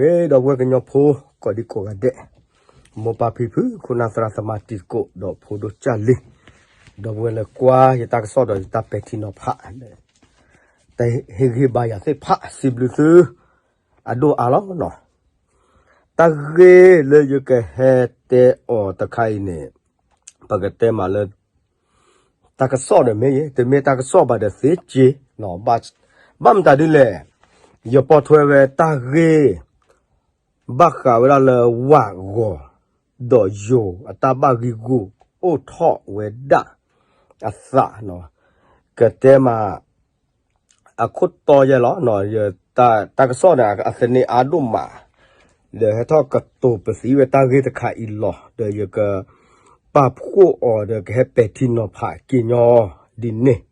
ဂ့ၤ ဒီပုၢ်ဝဲၢ်ကညီဖိ ကိးဒံကိးဂၤဒဲး, မိၢ်ပၢ်ဖံဖု ခိၣ်နၢ်သရၣ်သမါတံၤသကိး ဒီးဖိဒိၣ်ကၢ်လံ, ဒီပုၢ်ဝဲၢ်လၢကွၢ်ယတၢ်ကစီၣ်ဒီးယတၢ်ပဲာ်ထံနီၤဖး တဟ့ၣ်ဂံၢ်ဘါယၤသ့ၣ်တဖၣ် စံးဘျုးသု အဒိၣ်အါလီၤနီၤ. တၢ်ဂ့ၢ်လၢယကဟဲတဲအီၤတခါအံၤန့ၣ် ပကတဲမးလၢ တၢ်ကစီၣ်ဒီးမ့ၢ်ယဲ တမ့ၢ်တၢ်ကစီၣ်ဘၣ်ဒီးသ့က့ၤ, ဘၣ်မတၤဒ်လဲၣ်, ယပိာ်ထွဲဝဲတၢ်ဂ့ၢ် ဘၣ်ဃးဝဲဒၣ်လၢဝၣ်ဂီၤ ဒီးယိၤအတၢ်ဘၣ်ဂံာ်ဂူာ်အိၣ်ထီၣ်ဝဲဒၣ်အသးနီၤ, ကတဲမး အခိၣ်တီယဲလီၤ, တၢ်ကစီၣ်န့ၣ် အသန့ၤအါဒိၣ်မး, ဒီးဟဲထီၣ်ကတိၤပသံဝဲတၢ်ဂ့ၢ်တခါအံၤလီၤ, ဒီးယကပာ်ဖှိၣ်အီၤဒီးကဟဲပဲာ်ထံနီၤဖးက့ၤညီဒ်န့ၣ်,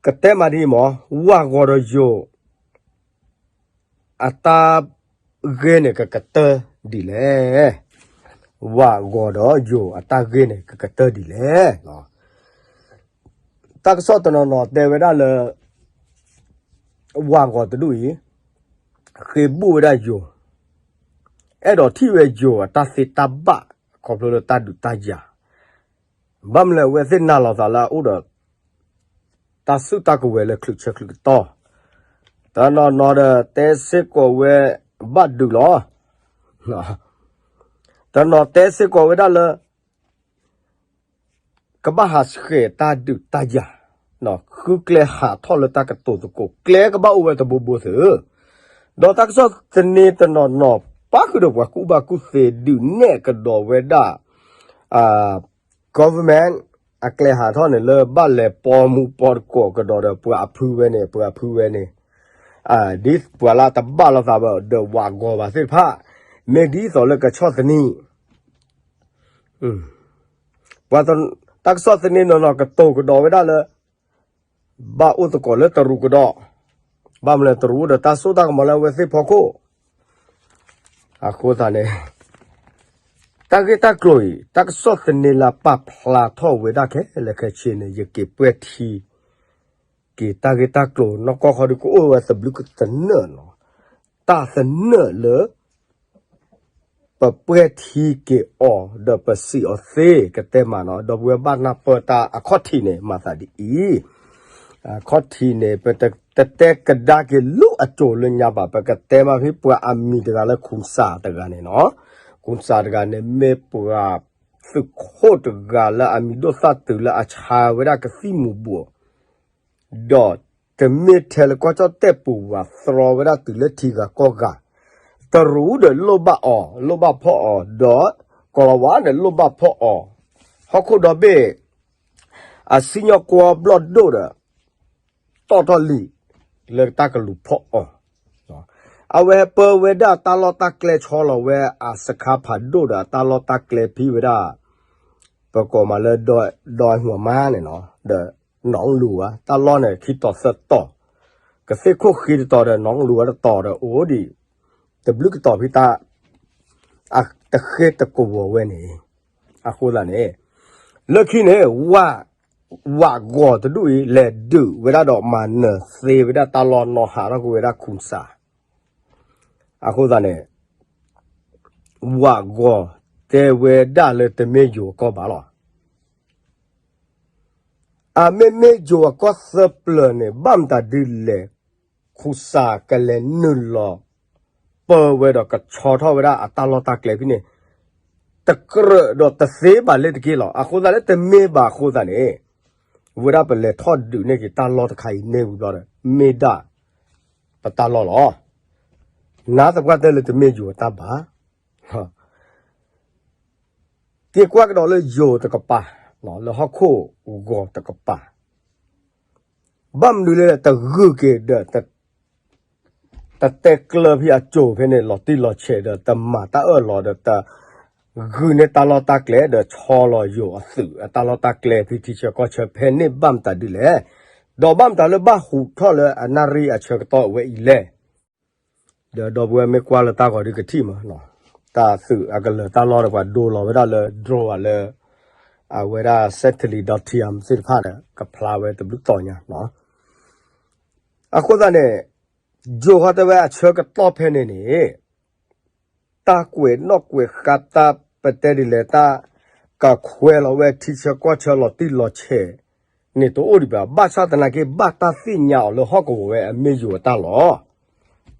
ကတဲမးဒ်အံၤမး ဝၣ်ဂီၤဒီးယိၤ အတၢ်ဂ့ၢ်န့ၣ်ကကတၢၢ်ဒ်လဲၣ်, ဝၣ်ဂီၤဒီးယိၤအတၢ်ဂ့ၢ်န့ၣ် ကကတၢၢ်ဒ်လဲၣ်. တၢ်ကစီၣ်တနီၤနီၤတဲဝဲဒၣ်လၢ ဝၣ်ဂီၤတဒူၣ်အံၤ ဃ့ဘူၣ်ဝဲဒၣ်ယိၤ, အဲၣ်ဒိးထံၣ်ဝဲယိၤအတၢ်သ့တၢ်ဘၣ် ခီဖျိလၢတၢ်ဒုးတၢ်ယၤ, ဘၣ်မနုၤလဲၣ် အဝဲသ့ၣ်နာ်လီၤသးလၢအအိၣ်ဒီး တၢ်စုၣ်တၢ်ကဝဲၤလၢချုးဆၢချုးကတီၢ်, တနီၤနီၤဒီးတဲစ့ၢ်ကီးဝဲဘၣ်ဒုးလီၤ, တနီၤတဲစ့ၢ်ကီးဝဲဒၣ်လၢ ကဘၣ်ဟးဆှဲးတၢ်ဒုးတၢ်ယၤ, ဃုကျဲဟးထီၣ်လၢတၢ်ကတိၤသကိး ကျဲကဘၣ်အိၣ်ဝဲတဘိဘိသု, ဒီးတၢ်ကစီၣ်သန့ၤတနီၤနီၤ ပၣ်ဃုာ်ဒီးပှၤကူၣ်ဘၣ်ကူၣ်သ့ဒုးနဲၣ်ကဒီးဝဲဒၣ် government အကျဲဟးထီၣ်န့ၣ် လၢဘၣ်လဲၤပိာ်မုၣ်ပိာ်သကိးကဒီးဒီးပှၤအဖုဝဲန့ၣ် ပှၤအဖုဝဲန့ၣ်, ဒ်ပှၤလၢတဘၣ်လိာ်သးဒီးဝၣ်ဂီၤဘၣ်သ့ၣ်တဖၣ်, မ့ၢ်ဒ်သိးလၢကဆီၣ်သနံး ပှၤတၢ်ကစီၣ်သန့ၤနီၤနီၤကတိၤကဒီးဝဲဒၣ်လၢ ဘၣ်အိၣ်သကိးလၢတရူးကဒီး, ဘၣ်မနုၤလဲၣ် တရူးအိၣ်ဒီးတၢ်စိတၢ်ကမီၤလၢအဝဲသ့ၣ်ဖီခိၣ်, အဃိသတးန့ၣ် တၢ်ဂ့ၢ်တၢ်ကျိၤအံၤ တၢ်ကစီၣ်သန့ၤလၢပာ်ဖျါထီၣ်ဝဲဒၣ်ခဲလၢာ်ခဲဆ့န့ၣ် ယက့ၤပှဲၤထံ က့ၤတၢ်ဂ့ၢ်တၢ်ကျိၤ နီၢ်ကီၢ်ခီဒုးကအိၣ်ဝဲသဘျုးကသနၢၣ်နီၤ, တၢ်သနၢၣ်လၢ ပပှဲၤထံက့ၤအီၤ ဒီးပစံးအီၤသ့ ကတဲမးနီၤ, ဒီပုၢ်ဝဲၢ်ဘၣ်နၢ်ပၢၢ်တၢ်အခီၣ်ထံးန့ၣ် မၤသးဒ်အံၤ, အခီၣ်ထံးန့ၣ် ပတတဲကဒါက့ၤလၢအစိၤလၢညါဘၣ်, ပကတဲမးဖဲပှၤအမံၤတဂၤလၢ ခူစၣ်တဂၤန့ၣ်နီၤ, ခူစၣ်တဂၤန့ၣ် မ့ၢ်ပှၤသုးခိၣ်တဂၤလၢအမံၤဒိၣ်သၣ်တုၤလၢအဆါဝဲဒၣ်ကသံၣ်မူၤဘှီး ဒီးတမ့ၢ်ထဲလၢကီၢ်ကၠီၣ်တဲၣ်ပူၤဘၣ် သြီဝဲဒၣ်တုၤလၢထံဂၤကီၢ်ဂၤ, တရူးဒီးလိၣ်ဘၣ်အီၤ လိၣ်ဘၣ်ဖီၣ်အီၤ, ဒီးကီၤလၤဝါဒီးလိၣ်ဘၣ်ဖီၣ်အီၤ, ဟီၣ်ခိၣ်ဒီဘ့ၣ် အစံၣ်ညီၣ်ကွီၢ်ဘျီၣ်ဒိၣ်ဒီး တီၣ်ထီၣ်လံာ် လၢတၢ်ကလူၤဖီၣ်အီၤ, အဝဲပၢဝဲဒၣ်တၢ်လီၢ်တၢ်ကျဲ ဆီလီၤဝဲအစခါဖးဒိၣ်ဒီးအတၢ်လီၢ်တၢ်ကျဲဖဲဝဲဒၣ် ပကိးမးလၢ ဒီမါန့ၣ်နီၤ, ဒီးနီၣ်လူၤဝဲ တၢ်လီၢ်န့ၣ် ခံတီၤသၢတီၤ, ကသ့ၣ်ခိၣ်ဃ့တတီၤဒီး နီၣ်လူၤဝဲတတီၤဒီး အိၣ်ဒံး တဘျုးကတီၤဖဲတၢ် တဃ့တကဝီၤဝဲန့ၣ်, အဃိသတးန့ၣ် လၢခံန့ၣ် ဝၣ်ဂီၤတဒူၣ်အံၤ လဲၤဒုးဝဲဒၣ်ဒီးမၤနၢၤသ့ဝဲဒၣ်တၢ်လီၢ်နီၤ ဟးထီၣ်ကွံာ်ဝဲဒၣ်ခူစၣ်, အဃိသတးန့ၣ် ဝၣ်ဂီၤတဲဝဲဒၣ်လၢတမ့ၢ်ယိၤအကီၢ်ဘၣ်လီၤ. အမ့မ့ၢ်ယိၤအကီၢ်သၢပျၢၤန့ၣ် ဘၣ်မတၤဒ်လဲၣ်, ခူစၣ်ကလဲၤနုာ်လီၤ ပၢဝဲဒီးကဆီထီၣ်ဝဲဒၣ်အတၢ်လီၢ်တၢ်ကျဲဖဲန့ၣ် တကြၢးဒီးတသ့ဘၣ်လၢတက့ၢ်လီၤ. အဃိသတးလၢတမ့ၢ်ဘၣ်အဃိသတးန့ၣ် ဝဲဒၣ်ပလဲၤထီၣ်ဒုးန့ၢ်က့ၤတၢ်လီၢ်တခါအံၤန့ၣ်ဝံၤဘျီဒီး မ့ၢ်ဒၣ်ပတၢ်လီၢ်လီၤ. နာ်သပှၢ်တၢၢ်လၢတမ့ၢ်ယိၤအတၢ်ဘၣ် က့ၤကွၢ်ကဒီးလၢယိၤတကပၤ, လၢဟီၣ်ခိၣ်ဂီၤတကပၤ, ဘၣ်မနုၤလဲၣ် တဂုာ်က့ၤဒီး တတဲကျၢၤဖဲအစိၤဖဲန့ၣ် လီၤတံၢ်လီၤဆဲးဒီး တမၤတၢ်အၢၣ်လီၤဒီး တဂုာ်န့ၢ်တၢ်လီၢ်တၢ်ကျဲဒီး ဆီလီၤယိၤအသုးအတၢ်လီၢ်တၢ်ကျဲ ဖဲထံဆၢကီၢ်ဆၢဖဲန့ၣ် ဘၣ်မတၤဒ်လဲၣ်, ဒီးဘၣ်မတၤလၢဘၣ်ဟူးထီၣ်လၢအနၣ်ရံၣ်အဆၢကတီၢ်အဝဲအံၤလဲၣ်. ဒီးဒီပုၢ်ဝဲၢ်မ့ၢ်ကွၢ်လၢတၢ်ဂီၤဒုးကထံၣ်မး, တၢ်သုးအကလၢၤတၢ်လီၢ်ဒီး ပှၤဒိလီၤဝဲဒၣ်လၢ drone ဘၣ်လၢ အဝဲဒၣ် satellite ဒီး ထံယၤမသ့ၣ်တဖၣ်ဒီး ကဖျါဝဲတဘျုးတီၤညါနီၤ. အဃိသတးန့ၣ် ယိၤဟီတဲဝဲအဆၢကတီၢ်ဖဲန့ၣ်န့ၣ် တၢ်ကွဲးနီၣ်ကွဲးဃါတၢ်ပတဲဒ်လဲၣ် တၢ်ကခွဲးလီၤဝဲထံဆၢကီၢ်ဆၢလီၤတံၢ်လီၤဆဲးန့ၣ် တအိၣ်ဒံးဘၣ်. ဘၣ်ဆၣ်သနာ်က့ ဘၣ်တၢ်သ့ၣ်ညါအီၤလၢဟီၣ်ကဝီၤဝဲအမ့ၢ်ယိၤတၢ်လီ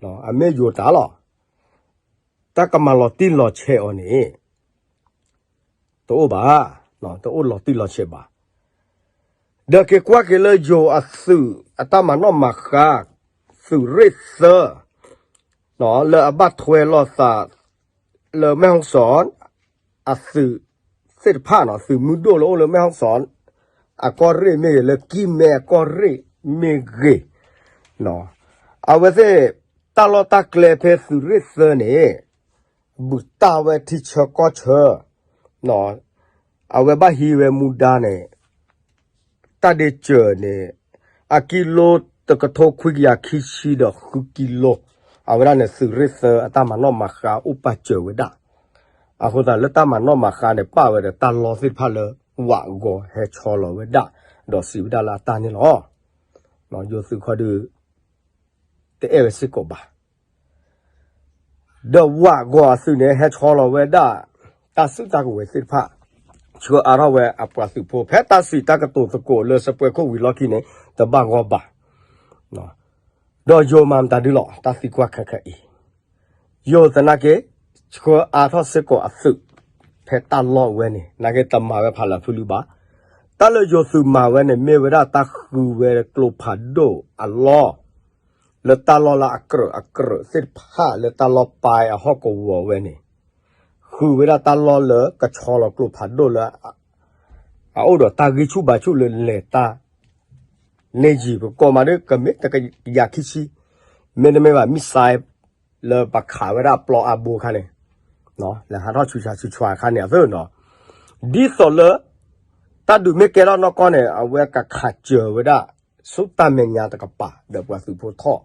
ၤ. အမ့ၢ်ယိၤတၢ်လီၤ. တၢ်ကမၤလီၤတံၢ်လီၤဆဲးအီၤန့ၣ် တအိၣ်ဘၣ်, တအိၣ်လီၤတံၢ်လီၤဆဲးဘၣ်. ဒီးက့ၤကွၢ်က့ၤလၢယိၤအသုးအတၢ်မၤနီၣ်မၤဃါ သုးရ့ၣ်သၢ လၢအဘၣ်ထွဲလိာ်သး လၢမဲၢ်ဟီၣ်စီၣ် အသုးသ့ၣ်တဖၣ်န့ၣ် သုးမုၢ်ဒိၣ်လၢအိၣ်လၢမဲၢ်ဟီၣ်စီၣ် အကီၢ်ရ့ၣ်မ့ၢ်ဂ့ၤ လၢကံၢ်မဲအကီၢ်ရ့ၣ်မ့ၢ်ဂ့ၤ အဝဲသ့ၣ် တၢ်လီၢ်တၢ်ကျဲဖဲသုးရ့ၣ်သၢန့ၣ် ဘုၣ်တၢ်ဝဲထံဆၢကီၢ်ဆၢ, အဝဲဘၣ်ဟံးဝဲမူဒါန့ၣ် တၢ်ဒ့စၢၤန့ၣ် အကံလိတကထိခွံကယၤခံဆံဒီးဃုကံလိ, အဝဲဒၣ်န့ၣ် သုးရ့ၣ်သၢအတၢ်မၤနီၣ်မၤဃါအိၣ်ပာ်စၢၤဝဲဒၣ်. အဃိသတးလၢတၢ်မၤနီၣ်မၤဃါန့ၣ် ပာ်ဝဲဒီးတၢ်လီၢ်သ့ၣ်တဖၣ်လၢ ဝးဂီၤဟဲဆီလီၤဝဲဒၣ်, ဒီးစံးဝဲဒၣ်လၢအတၢ်န့ၣ်လီၤ. ယိၤသုးခီဒုး တအဲၣ်ဝဲစ့ၢ်ကီးဘၣ်. ဒီးဝးဂီၤအသုးန့ၣ် ဟဲဆီလီၤဝဲဒၣ် တၢ်စုတၢ်ကဝဲၤသ့ၣ်တဖၣ်, ဆှၢအါထီၣ်ဝဲအပှၤသုးဖိ ဖဲတၢ်စံးတၢ်ကတိၤသကိးလၢစပွဲခိၣ်ဝံၤလီၢ်ခံန့ၣ် တဘၣ်ဂီၢ်ဘၣ်. ဒီးယိၤမၤမတၤဒုလီၤ တၢ်သံကွၢ်ခဲခဲအံၤ, ယိၤသနာ်က့ ဆှၢအါထီၣ်စ့ၢ်ကီးအသုး ဖဲတၢ်လီၢ်ဝဲန့ၣ် နာ်က့တမၤဝဲဖးလၢဖုလူဘၣ်. တၢ်လၢယိၤသုးမၤဝဲန့ၣ် မ့ၢ်ဝဲဒၣ်တၢ်ဃုဝဲကျိဖးဒိၣ်အလီၢ် လၢတၢ်လီၢ်လၢအကြၢးအကြၢးသ့ၣ်တဖၣ်လၢတၢ်လီၢ်ပာ်အဟီၣ်ကဝီၤဝဲန့ၣ်, ဃုဝဲဒၣ်တၢ်လီၢ်လၢကဆီလီၤကျိဖးဒိၣ်လၢ အအိၣ်ဒီးတၢ်ဂံၢ်ဆူၣ်ဘါဆူၣ်လၢလဲၤတၢ် န့ၢ်ယံၤပကိးမးဒီး ကမ့ၢ်တကယၤခံဆံ, မ့တမ့ၢ်ဘၣ် missile လၢပှၤခးဝဲဒၣ်ပျီအါဘိအခါန့ၣ်, လဲၤဟးထီၣ်ဆူၣ်ဆါဆူၣ်ဆါအခါန့ၣ်အသိးနီၤ, ဒ်သိးလၢ တၢ်ဒုးမ့ၢ်ကဲထီၣ်နီၢ်ကီၢ်န့ၣ် အဝဲကခးစၢၤဝဲဒၣ် ဆူတၢ်မဲာ်ညါတကပၤ ဒီးပှၤသုးဖိထီၣ်,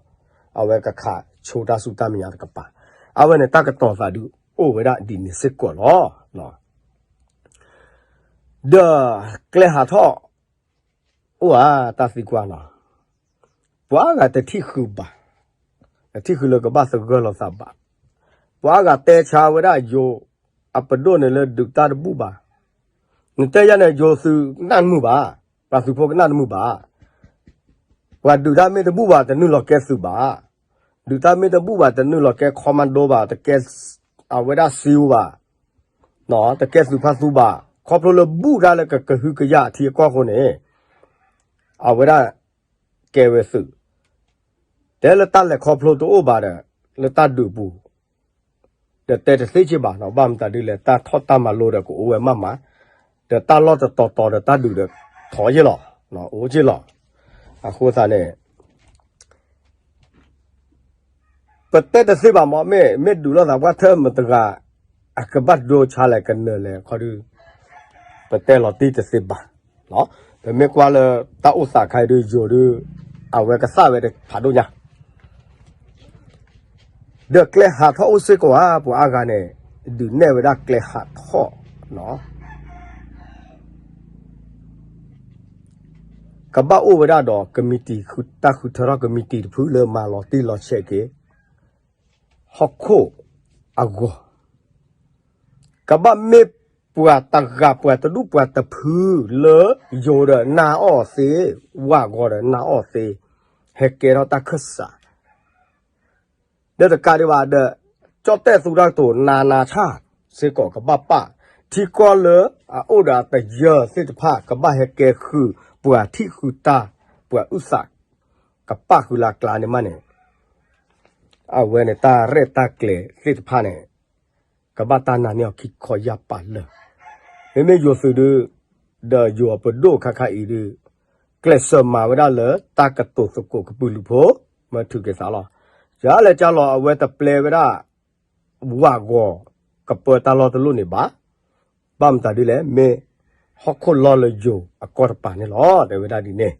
အဝဲကခးဆိတၢ်ဆူတၢ်မဲာ်ညါတကပၤ, အဝဲန့ၣ်တၢ်ကတီၤသးဒုးအိၣ်ဝဲဒၣ်ဒ်န့ၣ်စ့ၢ်ကီးလီၤ. ဒီးကျဲဟးထီၣ် အိၣ်ဧါ တၢ်သံကွၢ်နီၤ, ပှၤအါဂၤတထံၣ်ဃုာ်ဘၣ်, တထံၣ်ဃုာ်လၢကဘၣ်သဂၢၢ်လိာ်သးဘၣ်, ပှၤအါဂၤတဲဆါဝဲဒၣ်ယိၤအပဒိၣ်န့ၣ်လၢဒုးတၢ်တဘူၣ်ဘၣ်, နတဲယၤန့ၣ် ယိၤသုးကနၣ်တမုာ်ဘၣ်, ပှၤသုးဖိကနၣ်တမုာ်ဘၣ်, ပှၤဒုးတၢ်မ့ၢ်တဘူၣ်ဘၣ် တနုာ်လီၤကဲသုးဘၣ်, ဒုးတၢ်မ့ၢ်တဘူၣ်ဘၣ် တနုာ်လီၤကဲ commando ဘၣ် တကဲ အဝဲဒၣ် SEAL ဘၣ် တကဲသုးဖါသူဘၣ်, ခီဖျိလၢဘူၣ်တၢ်လၢကကဟုကယာ်အထံအကီၢ်အဃိန့ၣ်, အဝဲဒၣ်ကဲဝဲသုး, တဲလၢတၢ်လဲၤခီဖျိတအိၣ်ဘၣ်ဒီး လၢတၢ်ဒုးပူၤ, ဒီးတဲတသ့က့ဘၣ်နီၤ, ဘၣ်မတၤဒ်လဲၣ် တၢ်ထီၣ်တၢ်မၤလိဒီးကအိၣ်ဝဲမးမး, ဒီးတၢ်လီၢ်တတီၤတီၤဒီးတၢ်ဒုးဒီးထီယ့ၢ်လီၤ, အိၣ်က့လီၤ, အဃိသတးန့ၣ် ပတဲတသ့ဘၣ်မး မ့ၢ် မ့ၢ်ဒုးလိာ်သးပှၢ်ထၢၣ်မတၤတဂၤ အကဘၣ်ဒိဆါလဲၣ်ကနၢၤလဲၣ်ခီဒုး ပတဲလီၤတံၢ်တသ့ဘၣ်, ပမ့ၢ်ကွၢ်လၢတၢ်အိၣ်သးခါအံၤဒုး ယိၤဒုး အဝဲကသၣ်ဝဲဖးဒိၣ်ညါ ဒီးကျဲဟးထီၣ်အိၣ်စ့ၢ်ကီးဧါ ပှၤအါဂၤန့ၣ် ဒုးနဲၣ်ဝဲဒၣ်ကျဲဟးထီၣ်နီၤ ကဘၣ်အိၣ်ဝဲဒၣ်ဒီး ကမံးတံာ် တၢ်ဃုထၢထီၣ်ကမံးတံာ်တဖုလၢမၤလီၤတံၢ်လီၤဆဲးက့ၤ ဟီၣ်ခိၣ်အဂီၢ်, ကဘၣ်မ့ၢ်ပှၤတဂၤပှၤတဒူၣ်ပှၤတဖုလၢယိၤဒီးနာ်အီၣ်သ့, ဝၢ်ဂီၤဒီးနာ်အီၣ်သ့, ဟဲကဲထီၣ်တၢ်ခၢၣ်စး ဒီးတကးဒံးဘၣ်ဒီး ကၠီၣ်တဲၣ်သူတၢ်ကတိၤနၤနၤဆၣ်စ့ၢ်ကီးကဘၣ်ပာ်, ထံကီၢ်လၢအအိၣ်ဒီးအတယၢၢ်သ့ၣ်တဖၣ် ကဘၣ်ဟဲကဲဃုာ်ပှၤထံၣ်ဃုာ်တၢ် ပှၤအုၣ်သး ကပာ်ဃုာ်လၢအကျါန့ၣ်မးန့ၣ်, အဝဲန့ၣ်တၢ်ရဲၣ်တၢ်ကျဲၤသ့ၣ်တဖၣ်န့ၣ် ကဘၣ်တၢ်နာ်န့ၢ်အီၤခံခီယၢ်ပာ်လၢာ်, မ့မ့ၢ်ယိၤသုးဒုး ဒီးယိၤအပဒိၣ်ခါခါအံၤဒုး ကျဲးစၢးမၤဝဲဒၣ်လၢတၢ်ကတိၤသကိးကပုာ်လုးဖိ မၢထုးက့ၤသးလီၤ. ယလဲၤကၢလီၤအဝဲတပျဲဝဲဒၣ် ဝၢ်ဂီၤ ကပၢတၢ်လီၢ်တလိၣ်န့ၣ်ဘၣ်. ဘၣ်မတၤဒ်လဲၣ် မ့ၢ်ဟီၣ်ခိၣ်လီၢ်လၢယိၤအကီၢ်တပၤန့ၣ်လီၤ တဲဝဲဒၣ်ဒ်န့ၣ်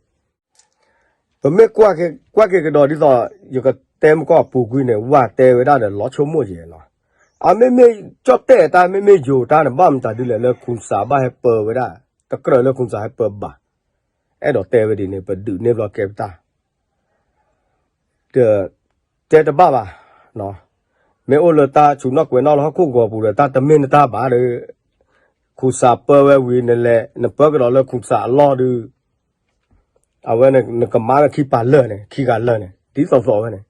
ပမ့ၢ်ကွၢ်က့ၤကဒီးဒ်သိး ယကတဲမကီၢ်အပူၤကွံာ်န့ၣ် ဝၢ်တဲဝဲဒၣ်ဒီးလီၤဆိကမိၣ်က့ၤလီၤ. အမ့မ့ၢ်ကၠီၣ်တဲၣ်တၢ် မ့မ့ၢ်ယိၤတၢ်န့ၣ် ဘၣ်မတၤဒ်လဲၣ်လၢ ခူၣ်စး ဘၣ်ဟဲပၢဝဲဒၣ် တကြၢးလၢ ခူၣ်စး ဟဲပၢဘၣ်. အဲၣ်ဒိးတဲဝဲဒ်န့ၣ် ပဒုးန့ၢ်ဘျီကဲပတၢ် ဒီး တဲတဘၣ်ဘၣ်, မ့ၢ်အိၣ်လၢတၢ်ဆူးနီၣ်ကွဲးနီၣ်လၢဟီၣ်ခိၣ်ဂီၤပူၤဒီး တၢ်တမ့ၢ်နတၢ်ဘၣ်ဒီး, ခူးစးပၢဝဲဝံၤနလဲၤ နပၢကဒီးလၢခူးစးအလီၢ်ဒီး, အဝဲနကမၤလၢခံပာ်လၢာ်န့ၣ် ခံဂၤလၢာ်န့ၣ် ဒ်သိးသိးဝဲန့ၣ်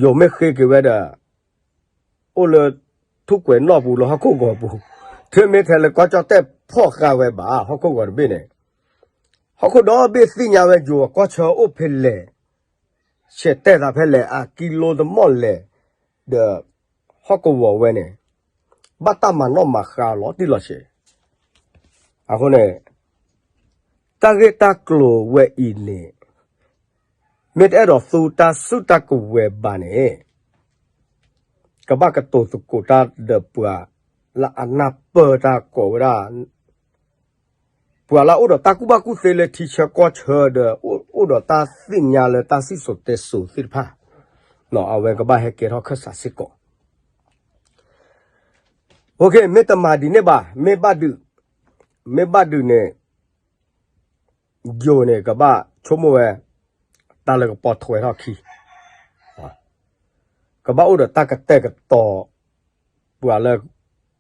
ယိၤမ့ၢ်ဃ့က့ၤဝဲဒီး အိၣ်လၢ ထူၣ်ကွဲးနီၣ်ပူၤလၢဟီၣ်ခိၣ်ဂီၤပူၤ, ထဲမ့ၢ်ထဲလၢကီၢ်ကၠီၣ်တဲၣ်ဖီၣ်ဃာ်ဝဲဘၣ် ဟီၣ်ခိၣ်ဂီၤတဘ့ၣ်န့ၣ်, ဟီၣ်ခိၣ်ဒီဘ့ၣ်သ့ၣ်ညါဝဲယိၤအကီၢ်ဆၢအိၣ်ဖဲလဲၣ်, ဆဲးတဲာ်သးဖဲလဲၣ် အကံလိတမီၣ်လဲၣ်, ဒီး ဟီၣ်ကဝီၤဝဲန့ၣ် ဘၣ်တၢ်မၤနီၣ်မၤဃါလီၤတံၢ်လီၤဆဲး အဃိန့ၣ် တၢ်ဂ့ၢ်တၢ်ကျိၤဝဲအံၤန့ၣ် မ့ၢ်တအဲၣ်ဒိးသူတၢ်စုတၢ်ကဝဲၤဘၣ်န့ၣ် ကဘၣ်ကတိၤသကိးတၢ်ဒီးပှၤလၢအနၢ်ပၢၢ်တၢ်ကိးဝဲဒၣ် ပှၤလၢအအိၣ်ဒီးတၢ်ကူၣ်ဘၣ်ကူၣ်သ့လၢထံဆၢကီၢ်ဆၢဒီး အိၣ်အိၣ်ဒီးတၢ်သ့ၣ်ညါလၢတၢ်စံၣ်စိၤတဲစိၤသ့ၣ်တဖၣ်, အဝဲကဘၣ်ဟဲကဲထီၣ်ခၢၣ်စးစ့ၢ်ကီး မ့ၢ်တမၤဒ်န့ၣ်ဘၣ် မ့ၢ်ဘၣ်ဒုး, မ့ၢ်ဘၣ်ဒုးန့ၣ် ယိၤန့ၣ် ကဘၣ်ဆိကမိၣ်ဝဲ တၢ်လၢကပိာ်ထွဲထီၣ်ခံ, ကဘၣ်အိၣ်ဒီးတၢ်ကတဲာ်ကတီၤ, ပှၤလၢ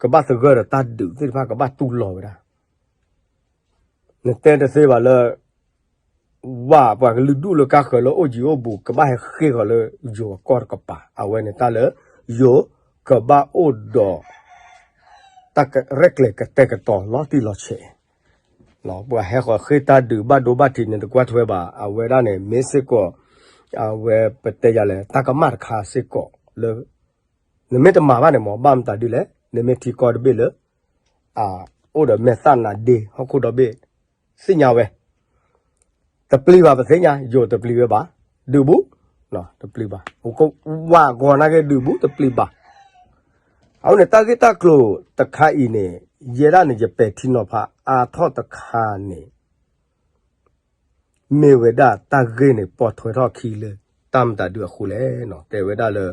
ကဘၣ်သဂၢၢ်ဒီးတၢ်ဒုးသ့ၣ်တဖၣ် ကဘၣ်တူၢ်လိာ်ဝဲဒၣ်, နတဲတသ့ဘၣ်လၢ ဝဲပှၤကလုာ်ဒူၣ်လၢကါဃၢၤလၢအိၣ်ယံၤအိၣ်ဘူး ကဘၣ်ဟဲဃ့ဃီၤလၢယိၤအကီၢ်တကပၤ အဝဲန့ၣ်တၢ်လၢ ယိၤကဘၣ်အိၣ်ဒီး တၢ်ရဲၣ်ကျဲၤကတဲာ်ကတီၤလီၤတံၢ်လီၤဆဲး, ပှၤဟဲဃီၤဃ့တၢ်ဒုးဘၣ်ဒိဘၣ်ထံးန့ၣ် တကွၢ်ထွဲဘၣ် အဝဲဒၣ်န့ၣ် မ့ၢ်စ့ၢ်ကီး အဝဲပတဲယၤလဲၣ် တၢ်ကမၣ်တခါစ့ၢ်ကီးလၢ နမ့ၢ်တမၤဘၣ်န့ၣ်မ့ၢ် ဘၣ်မတၤဒ်လဲၣ် နမ့ၢ်ထံကီၢ်တဘ့ၣ်လၢ အိၣ်ဒီးမဲာ်သၣ်နါဒ့ ဟီၣ်ခိၣ်ဒီဘ့ၣ် သ့ၣ်ညါဝဲ, တပျံၤဘၣ်ပသ့ၣ်ညါ ယိၤတပျံၤဝဲဘၣ်, ဒုးဘူး, တပျံၤဘၣ်, ဝးဂီၤနာ်က့ဒုးဘူးတပျံၤဘၣ်, အဃိန့ၣ် တၢ်ဂ့ၢ်တၢ်ကျိၤတခါအံၤန့ၣ် ယဲဒၣ်န့ၣ် ယပဲာ်ထံနီၤဖးအါထီၣ်တခါန့ၣ် မ့ၢ်ဝဲဒၣ်တၢ်ဂ့ၢ်န့ၣ် ပိာ်ထွဲထီၣ်ခံလၢ တၢ်မတၤဒုးအဃိလဲၣ်, တဲဝဲဒၣ်လၢ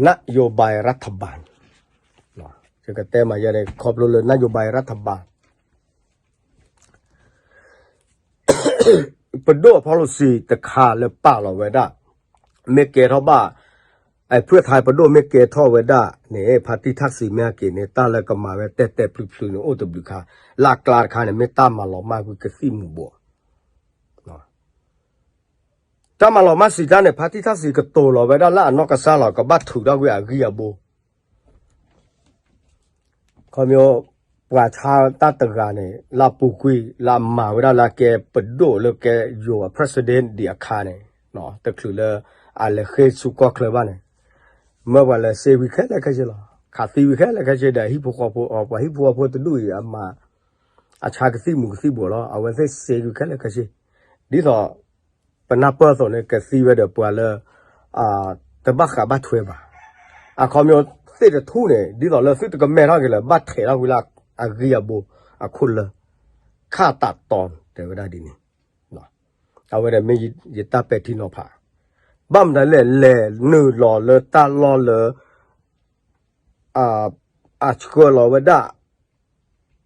นโยบายรัฐบาล, ယကတဲမၤယဲန့ၣ် ခီဖျိလၢ นโยบายรัฐบาล ပဒိၣ်အ policy တခါလၢပာ်လီၤဝဲဒၣ်, မ့ၢ်ကဲထီၣ်ဘၣ်, အဖုၣ်ထါပဒိၣ်မ့ၢ်ကဲထီၣ်ဝဲဒၣ်န့ၣ် ဖါတံၢ်ထၣ်စံးမ့ၢ်ဟဲက့ၤန့ၣ် တၢ်လၢကမၤဝဲတဲာ်တဲာ်ဖျုးဖျုးန့ၣ် အိၣ်တဘျုးခါ, လၢအကျါတခါန့ၣ် မ့ၢ်တၢ်မၤလီၤမၢ်ကွံာ်ကသံၣ်မူၤဘှီး တၢ်မၤလီၤမၢ်စံးတၢ်န့ၣ် ဖါတံၢ်ထၣ်စံးကတိၤလီၤဝဲဒၣ်လၢအနီၢ်ကစၢ်လီၤ ကဘၣ်ထုးထီၣ်ကွံာ်အဂံၢ်အဘါ, ခီဖျိ ပှၤဆါတၢ်တဂၤန့ၣ် လၢအပူၤကွံာ် လၢအမၤဝဲဒၣ်လၢအကဲပဒိၣ်လၢကဲယိၤအ president ဒံးအခါန့ၣ်, တချုးလၢ အလဲၤဃ့ဆူကီၢ်ချၢဘၣ်န့ၣ်, မၢပှၤလဲၤစ့ဝံၤခဲလၢာ်ခဲဆ့လီၤ. ခးသံဝံၤခဲလၢာ်ခဲဆ့ဒီး ဟံၣ်ဖိဃီဖိ ပှၤဟံၣ်ဖိဃီဖိတဒူၣ်အံၤ အမၤ အဆါကသံၣ်မူၤကသံၣ်ဘှီးလီၤ. အဝဲသ့ၣ်စ့ဝံၤခဲလၢာ်ခဲဆ့, ဒ်သိး ပနၢ်ပၢၢ်အသိးန့ၣ် ကသံဝဲဒီးပှၤလၢ တဘၣ်ဃးဘၣ်ထွဲဘၣ်. အခီပညီသ့ၣ်တထူၣ်န့ၣ် ဒ်သိးလၢသုတကမဲထီၣ်က့ၤလၢၤ ဘၣ်ထဲးထီၣ်ကွံာ်လၢအဂံၢ်အဘါအခိၣ်လၢ ခၣ်တးတီၤ တဲဝဲဒၣ်ဒ်န့ၣ်, အဝဲဒၣ်မ့ၢ်ယတၢ်ပဲာ်ထံနီၤဖး, ဘၣ်မတၤလဲၣ် လဲၤနုာ်လီၤလၢတၢ်လီၢ်လၢ အဆှၢလီၤဝဲဒၣ်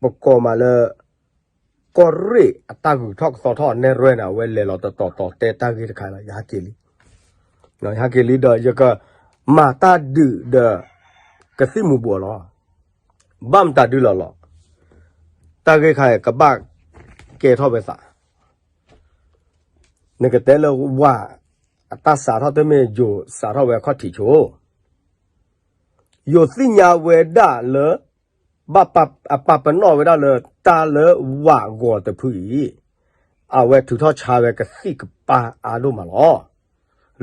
ပကိးမးလၢ ကီၢ်ရ့ၣ်အတၢ်ဂုၤထီၣ်ကသီထီၣ်နဲၣ်ရွဲၣ်န့ၣ် အဝဲလဲၤလီၤတတီၤတီၤတဲတၢ်ဂ့ၢ်တခါလီၤ. ယဟဲက့ၤလံ, ယဟဲက့ၤလံဒီးယကမၤတၢ်ဒုးဒီး ကသံၣ်မူၤဘှီးလီၤ. ဘၣ်မတၤဒုးလီၤလီၤ. တၢ်ဂ့ၢ်ခါအံၤကဘၣ်ကဲထီၣ်ဝဲသး နကတဲလၢဝး အတၢ်စးထီၣ်တမ့ၢ်ယိၤစးထီၣ်ဝဲအခီၣ်ထံးဆိ, ယိၤသ့ၣ်ညါဝဲဒၣ်လၢ ဘၣ်ပာ်ပနီၣ်ဝဲဒၣ်လၢတၢ်လၢဝးဂီၤတဖုအံၤ, အဝဲထုးထီၣ်ဆါဝဲကသံၣ်ကပၢ်အါဒိၣ်မးလီၤ.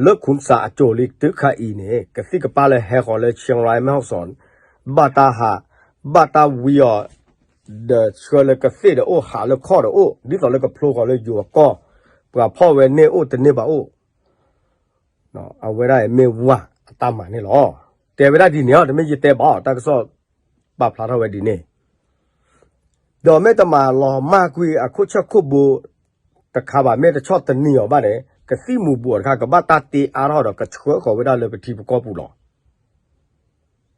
လၢခူစးအစိၤလံတုၤခါအံၤန့ၣ် ကသံၣ်ကပၢ်လၢဟဲဃီၤလၢ Chiang Rai မဲၢ်ဟီၣ်စီၣ် ဘၣ်တၢ်ဟး ဘၣ်တၢ်ဝံအီၤ ဒီးဆှၢလၢကသ့ၣ်ဒီးအိၣ် ဟးလၢခီၣ်ဒီးအိၣ် ဒ်သိးလၢကဖျိဃီၤလၢယိၤအကီၢ်, ပှၤဖီၣ်ဝဲန့ၢ်အိၣ်တန့ၢ်ဘၣ်အိၣ် အဝဲဒၣ်အံၤမ့ၢ်ဝးအတၢ်မၤန့ၣ်လီၤ. တဲဝဲဒၣ်ဒ်န့ၣ် တမ့ၢ်ယတဲဘၣ် တၢ်ကစီၣ်ပာ်ဖျါထီၣ်ဝဲဒ်န့ၣ်, ဒီးမ့ၢ်တမၤလီၤမၢ်ကွံာ်အခိၣ်ဆၢၣ်ခိၣ်ဘိတခါဘၣ် မ့ၢ်တဆီၣ်တနံၤအီၤဘၣ်န့ၣ် ကသံၣ်မူၤဘှီးတခါ ကဘၣ်တၢ်တ့အါထီၣ်ဒီး ကဆှၢဃီၤဝဲဒၣ်လၢပထံပကီၢ်ပူၤလီၤ.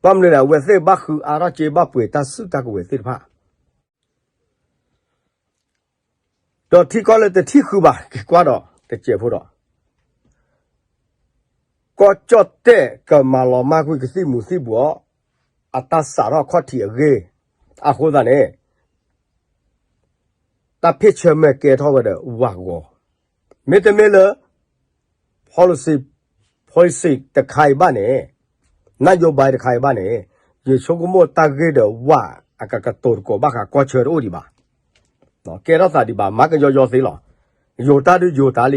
ဘၣ်မနုၤလဲၣ် အဝဲသ့ၣ်ဘၣ်ဃုအါထီၣ်က့ ဘၣ်ပှ့ၤတၢ်စုတၢ်ကဝဲၤသ့ၣ်တဖၣ် ဒီးထံကီၢ်လၢတထံၣ်ဃုာ်ဘၣ် က့ၤကွၢ်ဒီးတစဲးဖိဒီး ကီၢ်ကၠီၣ်တဲၣ်ကမၤလီၤမၢ်ကွံာ်ကသံၣ်မူၤသံၣ်ဘှီး အတၢ်စးထီၣ်ခီၣ်ထံးအဂ့ၢ် အဃိသတးန့ၣ် တၢ်ဖ့ၣ်ဆၢမဲာ်ကဲထီၣ်ဝဲဒီးဝးဂီၤ, မ့တမ့ၢ်လၢ policy, policy တခါအံၤဘၣ်န့ၣ်, နၢ်ယိဘါတခါအံၤဘၣ်န့ၣ်, ယဆိကမိၣ်တၢ်ဂ့ၢ်ဒီးဝးအကကတိၤသကိးဘၣ်ဃးကီၢ်ဆၢတအိၣ်ဒံးဘၣ်. ကဲထီၣ်သးဒံးဘၣ် မၤကယီယီသ့လီၤ. ယိၤတၢ်ဒုးယိၤတၢ်လံ.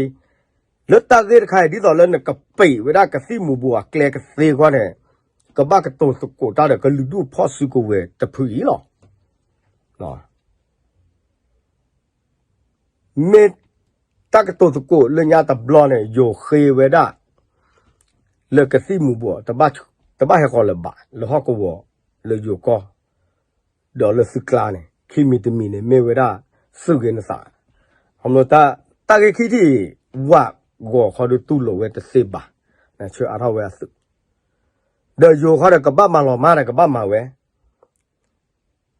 လၢတၢ်ဂ့ၢ်တခါအံၤ ဒ်သိးလၢနကပံာ်ဝဲဒၣ်ကသံၣ်မူၤဘှီးအကျဲကသ့အဂီၢ်န့ၣ်, ကဘၣ်ကတိၤသကိးတၢ်ဒီးကလုာ်ဒူၣ်ဖီၣ်စုကဝဲၤတဖုအံၤလီၤ. မ့ၢ်တၢ်ကတိၤသကိးလၢညါတဘျီန့ၣ် ယိၤဃ့ဝဲဒၣ် လၢကသံၣ်မူၤဘှီး တဘၣ်ဟဲဃီၤလၢၤဘၣ် လၢဟီၣ်ကဝီၤ လၢယိၤကီၢ် ဒီးလၢသုကျါန့ၣ် ခံမံၤတမံၤန့ၣ် မ့ၢ်ဝဲဒၣ်သုးဂ့ၤနသး. တၢ်ဂ့ၢ်ခံထံၣ် ဝးဂီၤခီဒုးတူၢ်လိာ်ဝဲတသ့ဘၣ်, ဆှၢအါထီၣ်ဝဲအသုး, ဒီးယိၤခီဒီးကဘၣ်မၤလီၤမၢ်ဒီးကဘၣ်မၤဝဲ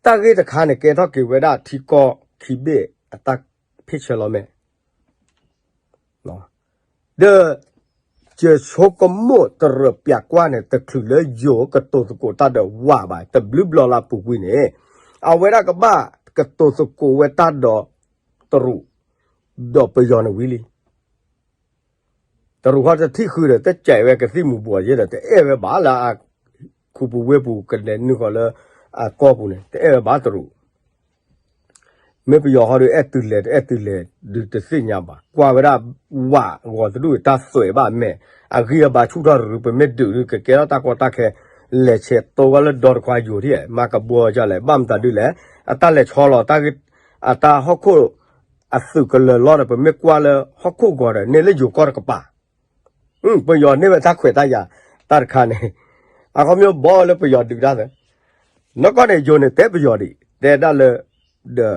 တၢ်ဂ့ၢ်တခါန့ၣ် ကဲထီၣ်က့ၤဝဲဒၣ်ထံကီၢ်ခံဘ့ၣ်အတၢ်ဖ့ၣ်ဆၢလီၤမဲာ်, ဒီး ယဆိကမိၣ်တရၢးပျးကွၢ်န့ၣ် တချုးလၢယိၤကတိၤသကိးတၢ်ဒီးဝးဘၣ် တဘျုးဘျီလၢအပူၤကွံာ်န့ၣ်, အဝဲဒၣ်ကဘၣ်ကတိၤသကိးဝဲတၢ်ဒီးတရူး, ဒီးပယီၤန့ၣ်ဝံၤလံ တရူးခီတထံၣ်ဃုာ်ဒီး တစဲးဝဲကသံၣ်မူၤဘှီးယဲဒီး တအဲၣ်ဝဲဘၣ်လၢအ ခူပူၤဝ့ၢ်ပူၤကလဲၤနုာ်ဃီၤလၢအကီၢ်ပူၤန့ၣ် တအဲၣ်ဝဲဘၣ်တရူး, မ့ၢ်ပယီၤခီဒီးအဲၣ်တုၤလဲၤတအဲၣ်တုၤလဲၤဒုးတသ့ၣ်ညါဘၣ်. ကွၢ်ဝဲဒၣ်ဝးဂီၤတဒူၣ်တၢ်သွဲးဘၣ်မဲာ်, အဂံၢ်အဘါဆူၣ်ထီၣ်ရုၤ ပမ့ၢ်ဒုးဒုးကကဲထီၣ်တၢ်ကီတၢ်ခဲ, လဲၤဆဲးတိဝဲလၢဒီတခွါယိၤထံၣ် မၤကဘှီကလဲၣ် ဘၣ်မတၤဒုလဲၣ်, အတၢ်လဲၤဆီလီၤ အတၢ်ဟီၣ်ခိၣ် အသုးကလၢၤလီၤဒီး ပမ့ၢ်ကွၢ်လၢဟီၣ်ခိၣ်ဂီၤဒီး န့ၢ်လၢယိၤကီၢ်တကပၤ, ပယီၤန့ၢ်ဝဲတၢ်ခွဲးတၢ်ယာ်တၢ်တခါန့ၣ်, အခီပညီဘီလၢပယီၤဒုးတၢ်သၢ, နီၢ်ကီၢ်န့ၣ် ယိၤန့ၣ်တဲပယီၤဒံး တဲဒၣ်လၢ ဒီး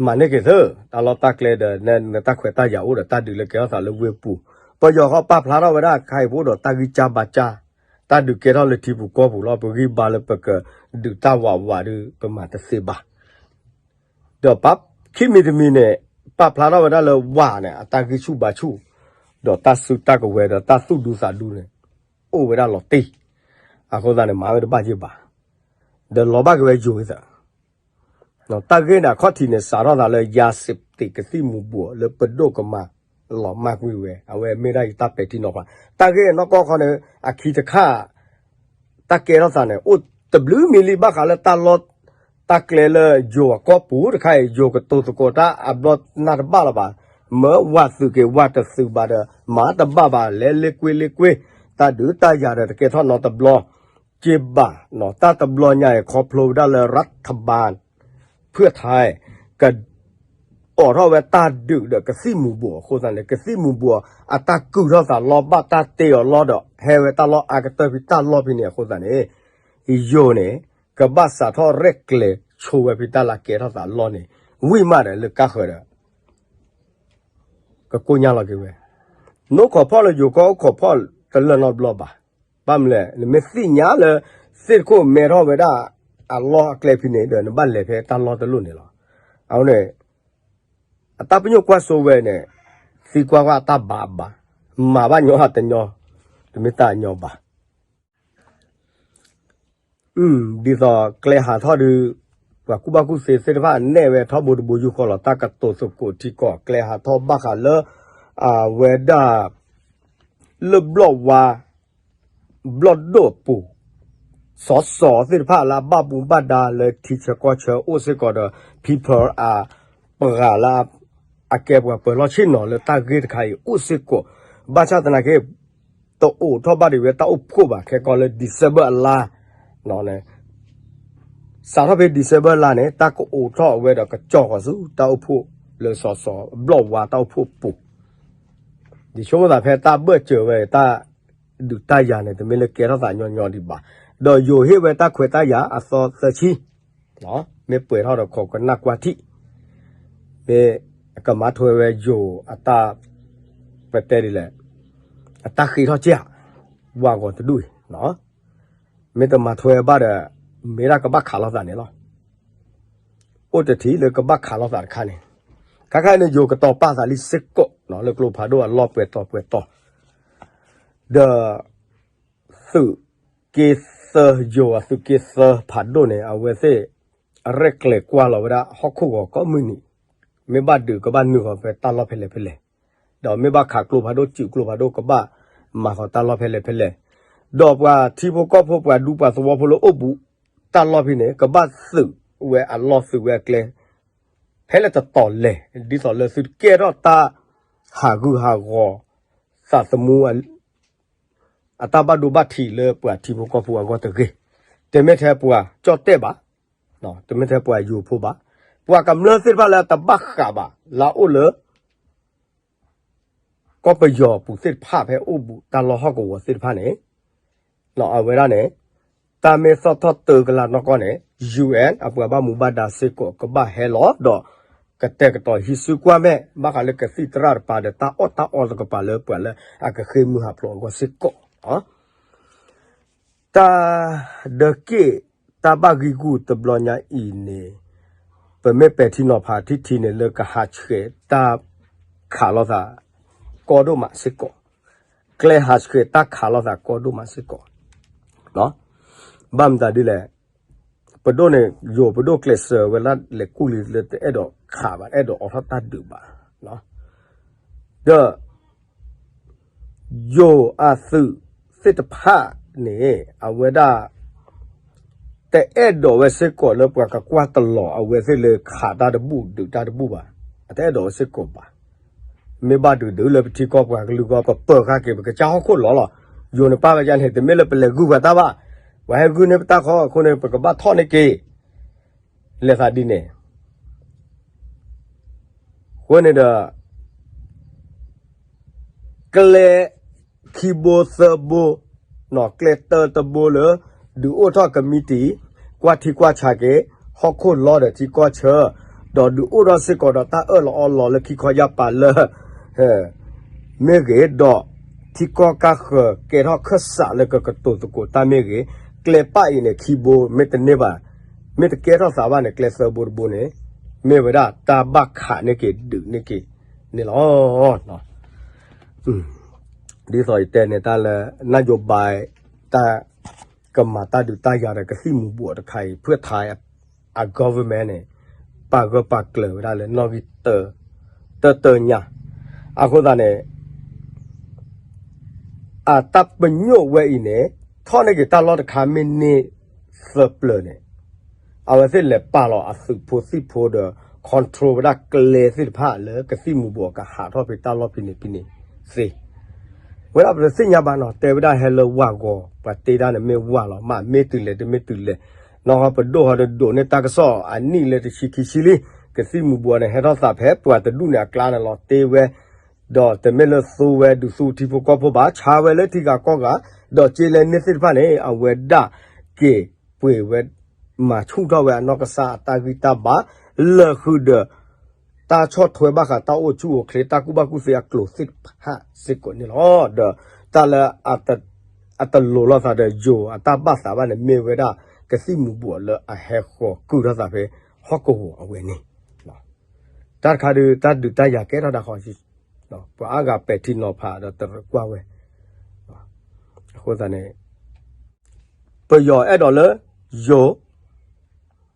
မၤန့ၢ်က့ၤသၢ တၢ်လီၢ်တၢ်ကျဲဒီး နတၢ်ခွဲးတၢ်ယာ်အိၣ်ဒီးတၢ်ဒုးလၢကဲထီၣ်သးလၢဝ့ၢ်ပူၤ, ပယီၤဃီပာ်ဖျါထီၣ်ဝဲဒၣ်ခါအံၤ ပအိၣ်ဒီးတၢ်ဂံၢ်စၢ်ဘါစၢ်, တၢ်ဒုးကဲထီၣ်လၢထံပူၤကီၢ်ပူၤလီၤ. ပဂံၢ်ဘါလၢပကဒုးတၢ်ဝးဝးဒီး ပမၤတသ့ဘၣ်. ဒီးပှၤခံမံၤတမံၤန့ၣ် ပာ်ဖျါထီၣ်ဝဲဒၣ်လၢဝးန့ၣ် အတၢ်ဂံၢ်ဆူၣ်ဘါဆူၣ်, ဒီးတၢ်စုတၢ်ကဝဲၤဒီးတၢ်သူၣ်ဒူသးဒူန့ၣ် အိၣ်ဝဲဒၣ်လီၤတံၢ်, အဃိသတးန့ၣ် မၤဝဲတဘၣ်ယဲၢ်ဘၣ်, ဒီးလီၤဘၣ်က့ၤဝဲယိၤသၢ တၢ်ဂ့ၢ်န့ၣ်အခီၣ်ထံးန့ၣ် စးထီၣ်သးလၢယၤစ့းတ့းကသံၣ်မူၤဘှီးလၢပဒိၣ်ကမၤလီၤမၢ်ကွံာ်ဝဲ အဝဲမ့ၢ်ဒၣ်ယတၢ်ပဲာ်ထံနီၤဖး, တၢ်ဂ့ၢ်နီၢ်ကီၢ်ခီန့ၣ် အခံတခါ တၢ်ကဲထီၣ်သးန့ၣ် အိၣ်တဘျုးမံၤလံ ဘၣ်ဃးလၢတၢ်လီၢ်တၢ်ကျဲလၢယိၤအကီၢ်ပူၤတခါအံၤ ယိၤကတိၤသကိးတၢ်အဘျီနၢ်တဘၣ်လၢၤဘၣ်, မၢဝးသုးက့ၤဝးတသုးဘၣ်ဒီး မၤတဘၣ်ဘၣ် လဲၤလ့ကွ့လ့ကွ့, တၢ်ဒုးတၢ်ယၤဒီးတကဲထီၣ်နီတဘျီ က့ၤဘၣ်နီၤ, တၢ်တဘျီညါအံၤ ခီဖျိဝဲဒၣ်လၢ ရးထဘၢၣ် ဖုၣ်ထါ က အိးထီၣ်ဝဲတၢ်ဒုးဒီးကသံၣ်မူၤဘှီးအဃိသတးန့ၣ် ကသံၣ်မူၤဘှီးအတၢ်ကုၢ်ထီၣ်သးလီၢ် ဘၣ်တၢ်တ့အီၤလီၢ်ဒီး ဟဲဝဲတၢ်လီၢ်အါကတၢၢ်ဖဲတၢ်လီၢ်ဖဲန့ၣ်အဃိသတးန့ၣ် ယိၤန့ၣ် ကဘၣ်စးထီၣ်ရဲၣ်ကျဲၤဆိဝဲဖဲတၢ်လၢကဲထီၣ်သးလီၢ်န့ၣ် ဝံၤမးဒီးလၢကါဃၢၤဒီး ကကိညၢ်လီၤက့ၤဝဲ, နအိၣ်ခိးဖီၣ်လၢယိၤကီၢ်အိၣ်ခိးဖီၣ်တလၢာ်နီတဘျီဘၣ်. ဘၣ်မနုၤလဲၣ် နမ့ၢ်သ့ၣ်ညါလၢ သ့ၣ်တခိၣ်မဲထီၣ်ဝဲဒၣ်အလီၢ်အကျဲဖဲန့ၣ်ဒီး နဘၣ်လဲၤဖဲတၢ်လီၢ်တလီၢ်န့ၣ်လီၤ. အဃိန့ၣ် အတၢ်ပညိၣ်ကွၢ်စိဝဲန့ၣ် သံကွၢ်ကွၢ်တၢ်ဘၣ်ဘၣ်, မၤဘၣ်ညီဟးတညီ, တမ့ၢ်တၢ်ညီဘၣ်. ဒ်သိးကျဲဟးထီၣ်ဒုး ပှၤကူၣ်ဘၣ်ကူၣ်သ့သ့ၣ်တဖၣ်နဲၣ်ဝဲထီဘိတဘိယူၢ်ဃီလီၤ တၢ်ကတိၤသကိးထံကီၢ် ကျဲဟးထီၣ်ဘၣ်ဃးလၢ အဝဲဒၣ် လၢဘျီၣ်ဝါ ဘျီၣ်ဒိၣ်အပူၤ စီၤစီၤသ့ၣ်တဖၣ်လၢအဘၣ်မူဘၣ်ဒါလၢထံဆၢကီၢ်ဆၢအိၣ်စ့ၢ်ကီးဒီး people အပှၤလၢ အကဲပှၤပၢၤလီၢ်ဆ့ၣ်နီၤလၢတၢ်ဂ့ၢ်တခါအံၤအိၣ်စ့ၢ်ကီး, ဘၣ်ဆၣ်သနာ်က့ တအိးထီၣ်ဘၣ်ဒံးဝဲတၢ်အိၣ်ဖှိၣ်ဘၣ် ခဲကီးလၢ December အလါ စးထီၣ်ဖဲ December လါန့ၣ် တၢ်ကအိးထီၣ်ဝဲဒီးကကၠီၣ်ဃီၤဆူတၢ်အိၣ်ဖှိၣ်လၢစီၤစီၤ ဘျီၣ်ဝါတၢ်အိၣ်ဖှိၣ်ပူၤ, ယဆိကမိၣ်သးဖဲတၢ်ဘၢၣ်စၢၤဝဲ တၢ်ဒုးတၢ်ယၤန့ၣ် တမ့ၢ်လၢကဲထီၣ်သးညီညီဒံးဘၣ်, ဒီးယိၤဟ့ၣ်ဝဲတၢ်ခွဲးတၢ်ယာ်အသီသၢဆံ မ့ၢ်ပှဲၤထီၣ်ဒီးခိးကနၣ်ကွၢ်ထံၣ်, မ့ၢ်ကမၤထွဲဝဲယိၤအတၢ် ပတဲဒ်လဲၣ် အတၢ်ဃ့ထီၣ်ကၢ် ဝးဂီၤတဒူၣ်အံၤ, မ့ၢ်တမၤထွဲဘၣ်ဒီး မ့ၢ်ဒၣ်ကဘၣ်ခးလိာ်သးန့ၣ်လီၤ. အိၣ်တထံၣ်လၢကဘၣ်ခးလိာ်သးတခါန့ၣ်, ခါခါန့ၣ် ယိၤကတီၤပာ်သးလံစ့ၢ်ကီး လၢကျိဖးဒိၣ်အလီၢ်ပှဲၤတီၤပှဲၤတီၤ, ဒီး သုးက့သၢ ယိၤအသုးက့သၢဖးဒိၣ်န့ၣ် အဝဲသ့ၣ် ရဲၣ်ကျဲၤကွၢ်လီၤဝဲဒၣ်ဟီၣ်ခိၣ်ဂီၤကိးမုၢ်နံၤ, မ့ၢ်ဘၣ်ဒုးကဘၣ်နုာ်ဃီၤဖဲတၢ်လီၢ်ဖဲလဲၣ်ဖဲလဲၣ်, ဒီးမ့ၢ်ဘၣ်ခးကျိဖးဒိၣ် စုးကျိဖးဒိၣ် ကဘၣ်မၤဃီၤတၢ်လီၢ်ဖဲလဲၣ်ဖဲလဲၣ်, ဒီးပှၤထံဖိကီၢ်ဖိ ပှၤဒူပှၤသဝီဖိလၢအိၣ်ဘူးတၢ်လီၢ်ဖဲန့ၣ် ကဘၣ်သုးဝဲအလီၢ်သုးဝဲအကျဲ ဖဲလဲၣ်တတီၤလဲၣ်, ဒ်သိးလၢသုတကဲထီၣ်တၢ်ဟးဂူာ်ဟးဂီၤ သးသမူ အတၢ်ဘၣ်ဒိဘၣ်ထံးလၢပှၤထံဖိကီၢ်ဖိအဂီၢ်တဂ့ၤ, တမ့ၢ်ထဲပှၤကၠီၣ်တဲၣ်ဘၣ်, တမ့ၢ်ထဲပှၤယိၤဖိဘၣ်, ပှၤကမျၢၢ်သ့ၣ်တဖၣ်လၢအတဘၣ်ဃးဘၣ် လၢအအိၣ်လၢ ကီၢ်ပယီၤပူၤသ့ၣ်တဖၣ် ဖဲအိၣ်ဘူးတၢ်လီၢ်ဟီၣ်ကဝီၤသ့ၣ်တဖၣ်န့ၣ်, အဝဲဒၣ်န့ၣ် တၢ်မ့ၢ်သီၣ်ထီၣ်တၢကလးနီၢ်ကီၢ်န့ၣ် ယူၣ်အဲၣ် အပှၤဘၣ်မူဘၣ်ဒါစ့ၢ်ကီး ကဘၣ်ဟဲလီၤဒီး ကတဲာ်ကတီၤဟံးစုကွၢ်မဲာ် ဘၣ်ဃးလၢကသံၣ်သရၣ်တကပၤဒီး တၢ်အီၣ်တၢ်အီတကပၤလၢပှၤလၢအကဃ့ၢ်မုၢ်ဟးဖျိးအဂီၢ်စ့ၢ်ကီး တၢ်ဒၢးက့ၣ် တၢ်ဘၣ်ဂံာ်ဂူာ်တဘျီညါအံၤန့ၣ် ပမ့ၢ်ပဲာ်ထံနီၤဖးထံထံန့ၣ် လၢကဟးဆှဲးတၢ်ခးလိာ်သး ကီဒိၣ်မးစ့ၢ်ကီး, ကျဲဟးဆှဲးတၢ်ခးလိာ်သးကီဒိၣ်မးစ့ၢ်ကီး, ဘၣ်မတၤဒ်လဲၣ်, ပဒိၣ်န့ၣ် ယိၤပဒိၣ်ကျဲးစၢးဝဲလၢလဲၤကူၣ်လံလၢတအဲၣ်ဒိးခးဘၣ် တအဲၣ်ဒိးအိးထီၣ်တၢ်ဒုးဘၣ်, ဒီး ယိၤအသုးသ့ၣ်တဖၣ်န့ၣ် အဝဲဒၣ် တအဲၣ်ဒိးဝဲစ့ၢ်ကီးလၢပှၤကကွၢ်တလီၤအဝဲသ့ၣ်လၢခးတၢ်တဘူၣ်ဒုးတၢ်တဘူၣ်ဘၣ်, အတအဲၣ်ဒိးဝဲစ့ၢ်ကီးဘၣ်, မ့ၢ်ဘၣ်ဒုးဒုးလၢပထံကီၢ်ပှၤကလုာ်ဂီၢ် ပပၢၤဃာ်က့ၤ ပကစၢ်ဟီၣ်ခိၣ်လီၤလီၤ, ယိၤန့ၣ်ပၢ်ဝဲဒၣ်န့ၣ် တမ့ၢ်လၢပလဲၤဂုာ်ပှၤတၢ်ဘၣ်, ပှၤဟဲဂုာ်န့ၢ်ပတၢ်ခီအဃိန့ၣ် ပကဘၣ်ထီၣ်န့ၢ်က့ၤ လဲၤသးဒ်န့ၣ်, အဃိန့ၣ်ဒီး ကျဲခံဘိသၢဘိ, ကျဲတၢတဘိလၢ ဒုးအိၣ်ထီၣ်ကမံးတံာ် ကွၢ်ထံကွၢ်ဆးက့ၤ ဟီၣ်ခိၣ်လီဒီးထံကီၢ်ဆၢ, ဒီးဒုးအိၣ်ထီၣ်စ့ၢ်ကီးဒီးတၢ်အၢၣ်လီၤအီလီၤလၢခံခီယၢ်ပၤလၢ မ့ၢ်ဂ့ၤ, ဒီးထံကီၢ်ကၢ်ဃၢၤကဲထီၣ်ခၢၣ်စးလၢကကတိၤသကိးတၢ်မ့ၢ်ဂ့ၤ, ကျဲပၢ်အံၤန့ၣ် ခံဘိမ့ၢ်တန့ၢ်ဘၣ်, မ့ၢ်တကဲထီၣ်သးဘၣ်န့ၣ် ကျဲသၢဘိတဘိန့ၣ် မ့ၢ်ဝဲဒၣ်တၢ်ဘၣ်ခးန့ၢ်က့ၤဒုးန့ၢ်က့ၤန့ၣ်လီၤ. ဒ်သိးယတဲန့ၣ် တၢ်လၢ နၢ်ယိၤဘါ တၢ်ကမၤတၢ်ဒုးတၢ်ယၤဒီးကသံၣ်မူၤဘှီးတခါအံၤ ဖုၣ်ထါ အ government န့ၣ် ပာ်ဂၢၢ်ပာ်ကျၢၤဝဲဒၣ်လၢနီၣ်ဂံၢ်တၢ တၢတၢညါ, အဃိသတးန့ၣ် အတၢ်ပညိၣ်ဝဲအံၤန့ၣ် ထီၣ်န့ၢ်က့ၤတၢ်လီၢ်တခါမ့ၢ်န့ၢ်သၢပျၢၤန့ၣ် အဝဲသ့ၣ်လဲၤပာ်လီၤအသုးဖိသံၣ်ဖိဒီး control ဝဲဒၣ်ကျဲသ့ၣ်တဖၣ်လၢကသံၣ်မူၤဘှီးကဟးထီၣ်ဖဲတၢ်လီၢ်ဖဲန့ၣ်ဖဲန့ၣ်သ့ ဝဲဒၣ်ပတသ့ၣ်ညါဘၣ်နီၤ တဲဝဲဒၣ်ဟဲလၢဝၢ်ဂီၤ ပှၤတ့ဒၣ်န့ၣ်မ့ၢ်ဝၢ်လီၤ မ့ၢ်မ့ၢ်တုၤလဲၣ်တမ့ၢ်တုၤလဲၣ်, နီၢ်ဟီပဒိၣ်ဟီဒီးဒိးန့ၢ်တၢ်ကစီၣ်အနံၣ်လၢတဆံခံဆံလံ, ကသံၣ်မူၤဘှီးန့ၣ် ဟဲထီၣ်သးဖဲပှၤတဒူၣ်န့ၣ်အကျါန့ၣ်လီၤ တ့ဝဲ, ဒီးတမ့ၢ်လၢသူဝဲဒုးသူထံဖိကီၢ်ဖိဘၣ် ဆါဝဲလၢထံဂၤကီၢ်ဂၤ, ဒီးက့လဲန့ၢ်သ့ၣ်တဖၣ်န့ၣ် အဝဲဒၣ်က့ၤပှ့ၤဝဲ မၤဆူၣ်ထီၣ်ဝဲအနီၢ်ကစၢ်အတၢ်ဂံၢ်တၢ်ဘါ လၢာ်ဃုာ်ဒီး တၢ်ဆီၣ်ထွဲဘၣ်ဃးတၢ်အိၣ်ဆူၣ်အိၣ်ချ့ တၢ်ကူၣ်ဘၣ်ကူၣ်သ့အကျိၤသ့ၣ်တဖၣ်စ့ၢ်ကီးန့ၣ်လီၤ. ဒီးတၢ်လၢ အတလိၤလိာ်သးဒီးယိၤအတၢ်ဘၣ်သးဘၣ်န့ၣ် မ့ၢ်ဝဲဒၣ်ကသံၣ်မူၤဘှီးလၢအဟဲဃီၤကုၢ်ထီၣ်သးဖဲဟီၣ်ကဝီၤအဝဲန့ၣ်, တၢ်တခါဒုး တၢ်ဒုးတၢ်ယၤကဲထီၣ်ဒၣ်ဃီ, ပှၤအါဂၤပဲာ်ထံနီၤဖးဒီးတရၢၣ်ကွၢ်ဝဲ, အဃိသတးန့ၣ် ပယီၤအဲၣ်ဒိးလၢ ယိၤ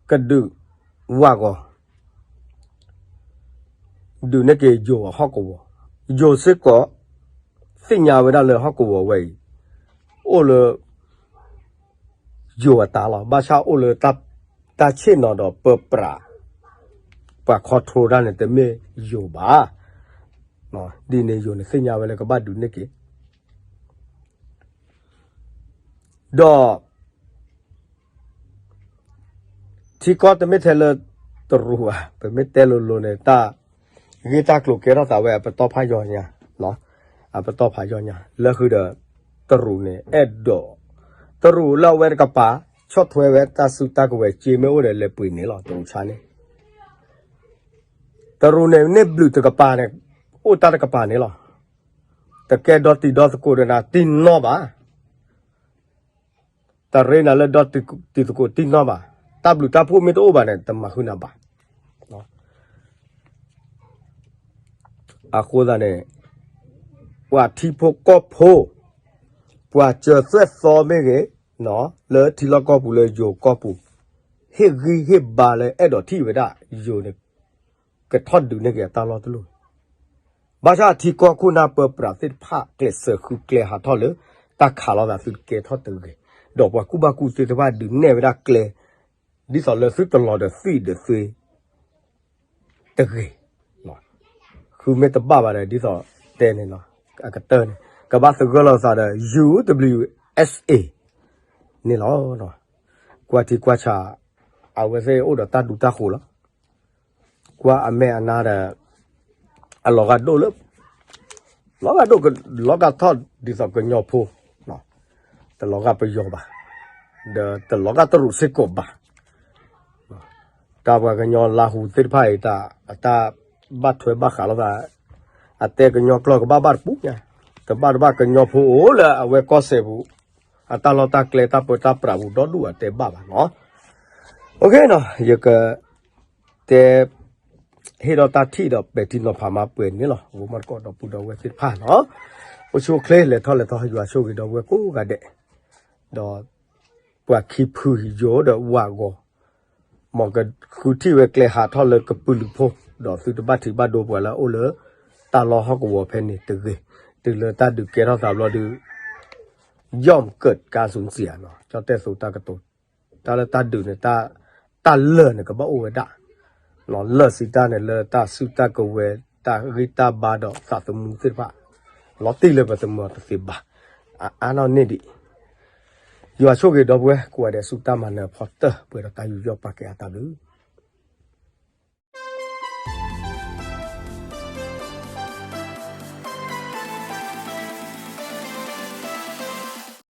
ကဒုးဝၢ်ဂီၤ ဒုးန့ၢ်က့ၤယိၤအဟီၣ်ကဝီၤ, ယိၤစ့ၢ်ကီး သ့ၣ်ညါဝဲဒၣ်လၢဟီၣ်ကဝီၤဝဲအံၤ အိၣ်လၢ ယိၤအတၢ်လီၤ. ဘၣ်ဆၣ်အိၣ်လၢ တၢ်ဆ့ၣ်နီၤဒီးပၢပြး ပှၤ control တၢ်န့ၣ် တမ့ၢ်ယိၤဘၣ်. ဒ်န့ၣ်ယိၤန့ၣ်သ့ၣ်ညါဝဲလၢကဘၣ်ဒုးန့ၢ်က့ၤ ဒီး ထံကီၢ်တမ့ၢ်ထဲလၢတရူးဧါ, ပမ့ၢ်တဲလိၤလိၤန့ၣ် တၢ်ဂ့ၢ်တၢ်ကျိၤကဲထီၣ်သးဝဲအပတီၢ်ဖးယီၤညါ, အပတီၢ်ဖးယီၤညါ လၢဃုာ်ဒီး တရူးန့ၣ် အဲၣ်ဒိး, တရူးလၢအဝဲတကပၤ ဆီၣ်ထွဲဝဲတၢ်စုတၢ်ကဝဲၤ စ့မ့ၢ်အိၣ်ဒီးလဲၤပှ့ၤန့ၣ်လီၤ တရူးဆါန့ၣ် တရူးန့ၣ်န့ၢ်ဘျုးတကပၤန့ၣ် အိၣ်တၢ်တကပၤန့ၣ်လီၤ. တကဲဒီတံၤဒီသကိးဒီးနၤတံၢ်နီၢ်ဘၣ်. တရ့နၤလၢဒီတံၤသကိးတံၢ်နီၢ်ဘၣ်. တၢ်ဘျုးတၢ်ဖှိၣ်မ့ၢ်တအိၣ်ဘၣ်န့ၣ် တမၤဃုာ်နၤဘၣ်. အဃိသတးန့ၣ် ပှၤထံဖိကီၢ်ဖိ ပှၤစၢၤသွဲၣ်သီမ့ၢ်ဂ့ၤ, လၢထံလီၢ်ကီၢ်ပူၤလၢယိၤကီၢ်ပူၤ ဟ့ၣ်ဂံၢ်ဟ့ၣ်ဘါလၢအဲၣ်ဒိးထံၣ်ဝဲဒၣ်ယိၤန့ၣ် ကထီၣ်ဒုးန့ၢ်က့ၤအတၢ်လီၢ်တလိၣ်. ဘၣ်ဆၣ်ထံကီၢ်ခိၣ်နၢ်ပၢပြးသ့ၣ်တဖၣ် ကျဲးစၢးဃုကျဲဟးထီၣ်လၢ တၢ်ခးလိာ်သးသုတကဲထီၣ်တဂ့ၤ, ဒီးပှၤကူၣ်ဘၣ်ကူၣ်သ့သ့ၣ်တဖၣ်ဒုးနဲၣ်ဝဲဒၣ်ကျဲ ဒ်သိးလၢသုတလီၤဒီးသွံၣ်ဒီးသွ့ တဂ့ၤ. ဃုမ့ၢ်တဘၣ်ဘၣ်ဒီး ဒ်သိးတဲန့ၣ်လီၤ, အကတၢၢ်န့ၣ် ကဘၣ်သဂၢၢ်လိာ်သးဒီး ယူၣ်ဒဘလံၣ်ယူၣ်အ့းအ့း န့ၣ်လီၤ. ကွၢ်ထံကွၢ်ဆး အဝဲသ့ၣ်အိၣ်ဒီးတၢ်ဒူတၢ်ဃိးလီၤ. ကွၢ်အမဲာ်အနါဒီး အလီၤဂာ်ဒိၣ်လၢ လီၤဂာ်ဒိၣ် လီၤဂာ်ထီၣ်ဒ်သိးကညီဖိ, တလီၤဂာ်ပယီၤဘၣ်, ဒီးတလီၤဂာ်တရူးစ့ၢ်ကီးဘၣ်. တၢ်ပှၤကညီလါဟူသ့ၣ်တဖၣ်အံၤ တၢ် အတၢ်ဘၣ်ထွဲဘၣ်ဃးလိာ်သး အတဲကညီကျိာ်ကဘၣ်ဘၣ်တပူၤညါ, တဘၣ်တဘၣ်ကညီဖိအိၣ်လၢအဝဲကီၢ်စဲၣ်ပူၤ အတၢ်လီၢ်တၢ်ကျဲတၢ်ပၢတၢ်ပြးပူၤဒီဒူၣ်အတဲဘၣ်ဘၣ်နီၤ. ယက တဲ ဟ့ၣ်ဒီးတၢ်ထံၣ်ဒီးပဲာ်ထံနီၤဖးမၤပှဲၤန့ၣ်လီၤ. ဂီၤမီၢ်တကိးဒီပုၢ်ဒီဝဲၢ်သ့ၣ်တဖၣ်နီၤ, အိၣ်ဆူၣ်အိၣ်ချ့လဲၤထီၣ်လဲၤထီ ယွၤဆိၣ်ဂ့ၤဒီပုၢ်ဝဲၢ်ကိးဂၤဒဲး, ဒီး ပှၤခံဖုယိၤဒီးဝးဂီၤ, မ်ကဃုထံၣ်ဝဲကျဲဟးထီၣ်လၢကပုာ်လုးဖိ, ဒီးသုတဘၣ်ထံးဘၣ်ဒိပှၤလၢအအိၣ်လၢ တၢ်လီၢ်ဟီၣ်ကဝီၤဖဲန့ၣ်တဂ့ၤ, တုၤလၢတၢ်ဒုးကဲထီၣ်သးဘျီဒုး ယီၣ်ကၢးကါစူစံးဧါနီၤ, ကၠီၣ်တဲၣ်သိးတၢ်ကတိၤ, တၢ်လၢတၢ်ဒုးန့ၣ် တၢ်လၢာ်န့ၣ်ကဘၣ်အိၣ်ဝဲဒၣ်, လၢာ်စံးတၢ်န့ၣ်လၢတၢ်စုတၢ်ကဝဲၤ တၢ်ဂံၢ်တၢ်ဘါဒီးသးသမူသ့ၣ်တဖၣ်, လီၤတံၢ်လၢပသမူအီၤတသ့ဘၣ်, အအါနီၢ်န့ၢ်ဒံး, ယွၤဆိၣ်ဂ့ၤဒီပုၢ်ဝဲၢ်ကိးဂၤဒဲးဆူတၢ်မၤနၢၤအဖီတၢၢ် ပှဲၤဒီးတၢ်ယူးယီၣ်ပာ်ကဲအတၢ်ဘျုး